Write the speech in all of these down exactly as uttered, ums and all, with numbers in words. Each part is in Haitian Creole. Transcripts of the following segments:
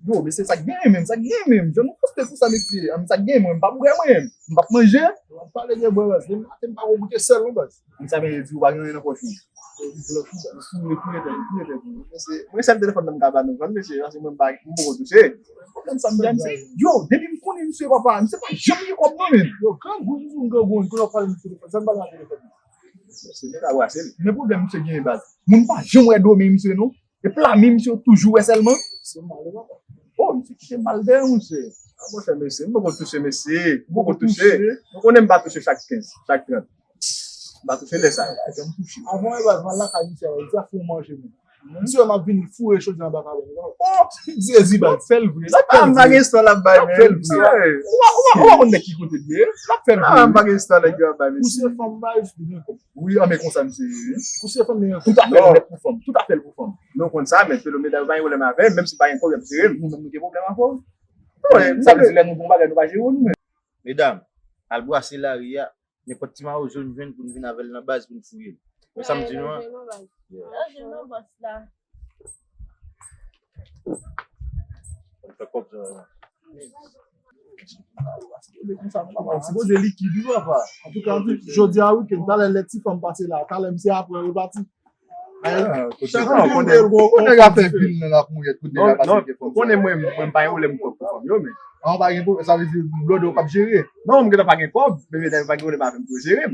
Yo, mesye, sa k genyen menm, sa k genyen menm? Jan nou poste konsa, mesye, sa k genyen mwen, m p ap bwè mwen, m p ap manje. W ap pale de bwè, baz. Depi maten, m pa ko goute sèl, non, baz. Konsa, men, di ou pa gen anyen nan pòch ou. Fouye, fouye tèt, fouye tèt ou. Mesye, mwen sèl telefòn nan m ka ba nou jwenn, mesye, paske mwen m pa, m poko touche. Pwoblèm sa m gen, misye, yo, depi m konnen misye papa, misye pa janm gen kòb non, men. Yo, grangou, m di w grangou, kounye w ap pale m telefòn, sa m pale nan telefòn. Mesye, nèg la brase l. Men pwoblèm misye genyen, baz. Moun pa janm wè do men misye non. E pla men misye yo toujou wè sèlman. Se malere. Oh, misye kite mal dèyè, misye. A, monchè, mesye, m poko touche, mesye. M poko touche. Ou konnen m pa touche chak kenz, chak trant. M pa touche lè sa yo. Avan e baz, m al lakay misye, li di a fè w manje, men. Misye wè m ap vini foure chodi anba kabann. Oh, Jezi, baz, fè l vre. L ap fè l vre. M pa gen istwa l ap bay, men. L ap fè l vre. Ou pa, ou pa, ou pa konn nèg ki kote l ye. L ap fè l vre. M pa gen istwa nèg yo ap bay, mesye. Ou se fanm, baz, ou gen kòb. Wi, an men konsa misye ye. Ou se fanm, men tout afè l nèt pou fanm. Tout afè l pou fanm. Nou konn sa, men Felo medam pa gen pwoblèm avè l, menm si pa gen kòb, y ap jere l, nou menm nou gen pwoblèm avè w. Sa vle di lè nou gen yon bagay, nou pa jere w, nou menm. Medam, al brase lari a, nenpòt ti mawozo n jwenn pou n vin avè l nan baz pou n fouye l. Men sa m di nou an. Yo, jwenn nan bòs la. Fè kòb sa. Sipoze likid wi papa. Antouka, jodi a wikenn, talè lè ti fanm pase la, talè misye apre repati. Chak kote w konnen, kote nèg la fè bil nan lapouyèt, kote nèg la pase ke fanm. Konnen mwen, mwen pa gen pwoblèm kòb pou fanm yo, men. An pa gen pwoblèm, sa vle di blòdè w p ap jere. Non, m gentan pa gen kòb, men medam pa gen pwoblèm avè m pou yo jere m.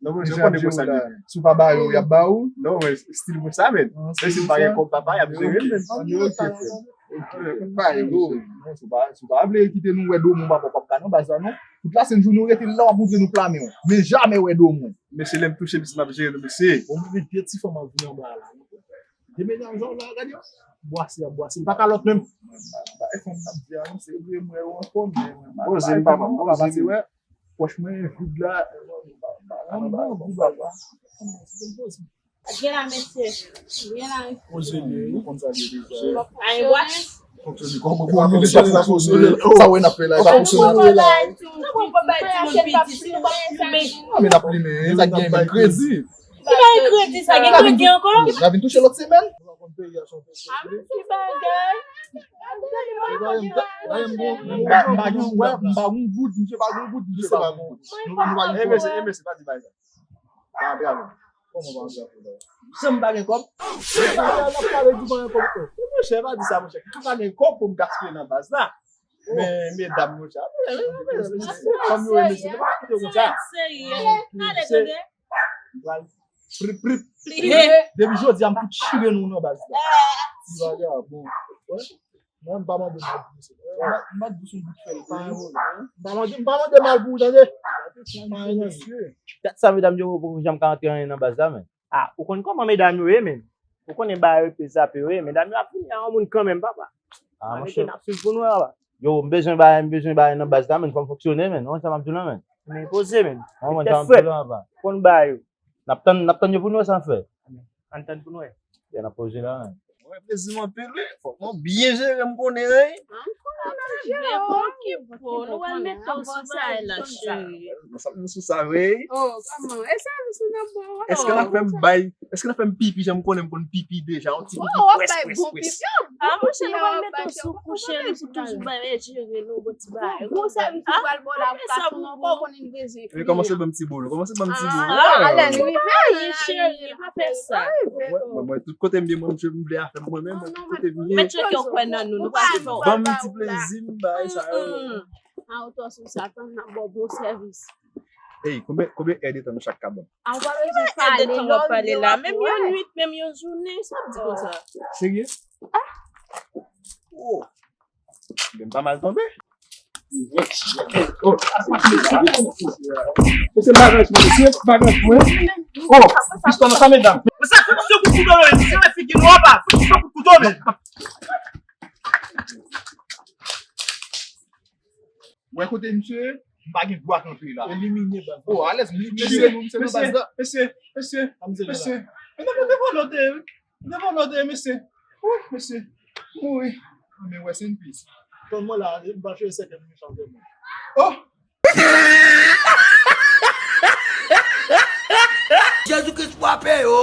Non, mwen konnen konsa li ye. Si w pa ba yo, y ap ba ou. Non, men stil mwen sa, men. Men si m pa gen kòb papa, y ap jere m, men. Ok, frè. Ok, pa yo. Non, si w pa, si w pa vle kite nou wè do moun papa, w p ap ka nan baz la, non. Tout la sèn jounen w rete la, w ap montre nou pla men w. Men jamè wè do moun. Mesye, lè m touche misye, m ap jere nou, mesye. Bon, men de ti fanm ap vin anba la. Demenaj la, gade yo. Bwase, ap bwase. Li pa kalòt menm. Bagay fanm nan ap di a, se vre, mwen yo ankò, men mwen pa. Poze m, papa, m pa pase wè. Pòch mwen vid la. Mwen di papa. Vyen la, mesye. Vyen la, mesye. Poze li, nou konn sa li ye deja. Ay, bwase. Fonksyone kòman pou fonksyone, sa wè n ap fè la, e pa fonksyone. Sa bon pou bay timoun piti, si w pa plimen. Ah, men n ap plimen, sa gen men kredi. Ki bay kredi, sa gen kredi ankò? N a vin touche lòt semèn. Ah, men ki bagay. M pa gen, m pa gen goud, misye pa gen goud, misye pa gen goud. E mesye, e mesye, pa di bagay sa. Pa antre avè m. Kòman pa antre avè w la? Jan m pa gen kòb? N ap pale di pa gen kòb. Monchè, pa di sa, monchè. M pa gen kòb pou m gaspiye nan baz la. Men, medam, monchè. Fanm yo, mesye, nou pa kite konsa. Serye. Prip, prip. Depi jodi a, m fout chire nou nan baz la. Ti bagay, bon. Mwen, m pa mande mal pou misye. M pa, m pa di sou bout fè l, pa yon pwoblèm. M pa mande, m pa mande mal pou ou, tande? Pa yon mesye. Dat sa, medam yo poko janm ka antre anyen nan baz la, men. Ah, ou konn kòman medam yo ye, men. Ou konnen bagay yo peze ape yo ye. Medam yo ap vini a yon moun kanmenm, papa. Ah, monchè. N ap swiv pou nou, papa. Yo, m bezwen bagay, m bezwen bagay nan baz la, men, fò m fonksyone, men. Ou konn sa m ap di w la, men. Men poze, men. Tèt frèt. Konn bagay yo. N ap tann, n ap tann yo pou nou wè sa n fè. Ann tann pou nou wè. N ap poze la, men. Mwen plezi m anpil, wi. Fòk mwen byen jere m konnen, wi. Byen okipe w, nou wè l mete w sou bagay la, cheri. Sa m sou sa, wi. Oh, kòman? E sèvis ou nan bon? Èske n ap fè m bay, èske n ap fè m pipi, jan m konnen m konn pipi deja, yon ti pipi pwès, pwès, pwès. Ah, monchè, nou pral mete w sou kou, cheri, pou toujou bay, jere nou, bon ti bagay. Bon sèvis ou pral ba w la, pou ka tounen ankò, ou konnen n bezwen kliyan. Kòmanse ban m ti bolo, kòmanse ban m ti bolo. Ah, alè n rive, cheri, pa fè sa. Mwen, mwen, tout kote m ye, mwen, m vle afè m mwen menm, mwen, tout kote m ye. Mèt yo kwè nan nou, nou pa fè w. Ban m ti plezi, m bay sa yo. A otò sou sa, tann n ap ba w bon sèvis. Ey, konbyen, konbyen èdtan nou chak ka ban m? A, ou pa bezwen pale, lè w pale la. Menm yon nwit, menm yon jounen, sa w di konsa? Serye? Oh. Men m pa mal tonbe. Oh. Mesye, bagay mwen, mesye, bagay mwen. Oh, pistol nan sa, medam. Mesye, fout misye kout kouto, men. Mesye, figi nou apa. Fout misye kout kouto, men. Wè kote misye, m pa gen dwa kanpe la. Elimine baz la. Oh, alèz, elimine nou, misye nan baz la. Mesye, mesye, mesye, mesye. Mwen te, mwen te vòlòte, mwen te vòlòte, mesye. Wi, mesye. Wi. Men wè, se yon pis. Tann mwen la, m pa cheri sèkèt mechan vreman. Oh! Jezi Kris frape yo.